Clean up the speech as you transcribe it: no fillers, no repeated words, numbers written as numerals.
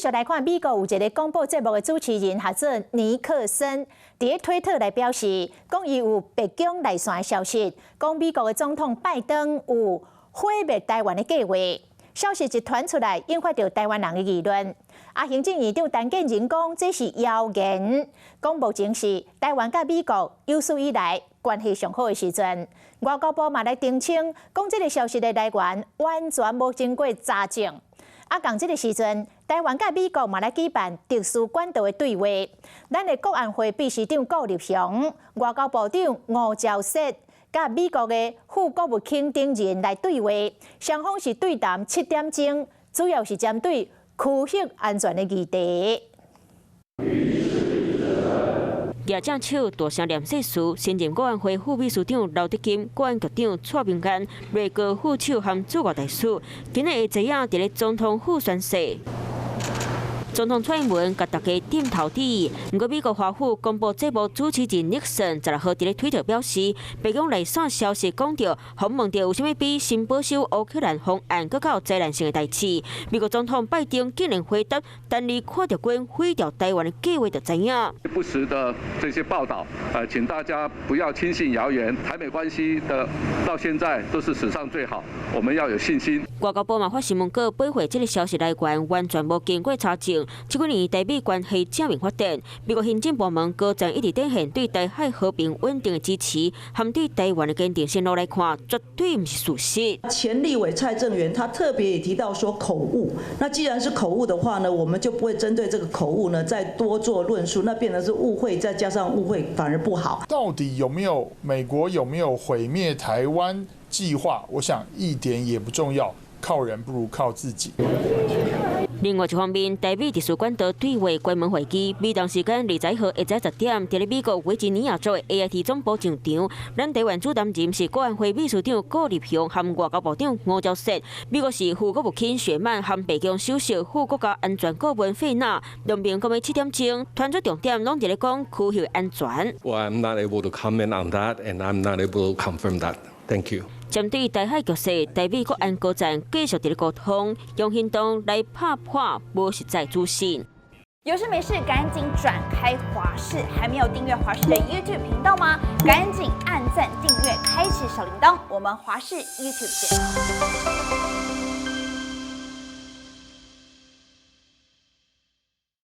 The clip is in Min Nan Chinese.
續來看，美國有一个廣播節目的主持人，號做尼克森，佇咧推特來表示，講伊有白宮內線的消息，講美國的總統拜登有毀滅台灣的計劃。消息一傳出來，引發著台灣人的議論。啊，行政院長陳建仁講這是謠言，講目前是台灣佮美國有史以來關係上好的時陣。外交部嘛來澄清，講這个消息的來源完全無經過查證。啊，仝這个時陣，台灣佮美國嘛來舉辦特殊管道的對話。咱的國安會秘書長顧立雄、外交部長吳釗燮，佮美國的副國務卿等人來對話，雙方是對談7點鐘，主要是針對區域安全的議題。舉正手大聲念誓詞，新任國安會副秘書長劉德音、國安局長蔡明彥、內閣副手和駐外大使，今日下晝仔佇咧總統府宣誓。總統蔡英文共大家點頭致意。毋過美國華府廣播節目主持人尼克森16號佇咧推特表示，白宮內線消息講著，訪問著有啥物比新保守烏克蘭方案閣較有災難性的代誌。美國總統拜登竟然回答，等你看著軍毀掉台灣的計劃就知影。不實的這些報道，請大家不要輕信謠言。台美關係的到現在都是史上最好，我們要有信心。外交部嘛發新聞稿駁回這个消息來源，完全無經過查證。這幾年台美關係正面發展，美國行政部門高層一直展現對台海和平穩定的支持，和對台灣的堅定承諾來看，絕對毋是事實。前立委蔡正元他特別也提到說口誤，那既然是口誤的話呢，我們就不會針對這個口誤呢再多做論述，那變成是誤會，再加上誤會反而不好。到底有沒有美國有沒有毀滅台灣計劃？我想一點也不重要，靠人不如靠自己。另外一方面，台美特殊管道對話關門會議，美東時間21號下晝10點，佇咧美國維吉尼亞州的 AIT 總部上場。咱台灣主談人是國安會秘書長顧立雄和外交部長吳釗燮。美國是副國務卿雪曼和白宮首席副國家安全顧問費納，兩邊講欲7點鐘，傳出重點攏佇咧講區域安全。 Well, I'm not able to comment on that, and I'm not able to confirm that. Thank you. 針對台海局勢，台美國安高層繼續佇咧溝通，用行動來拍破無實在資訊。有事沒事趕緊轉開華視，還沒有訂閱華視的 YouTube 頻道嗎？趕緊按讚、訂閱、開啟小鈴鐺，我們華視 YouTube 見。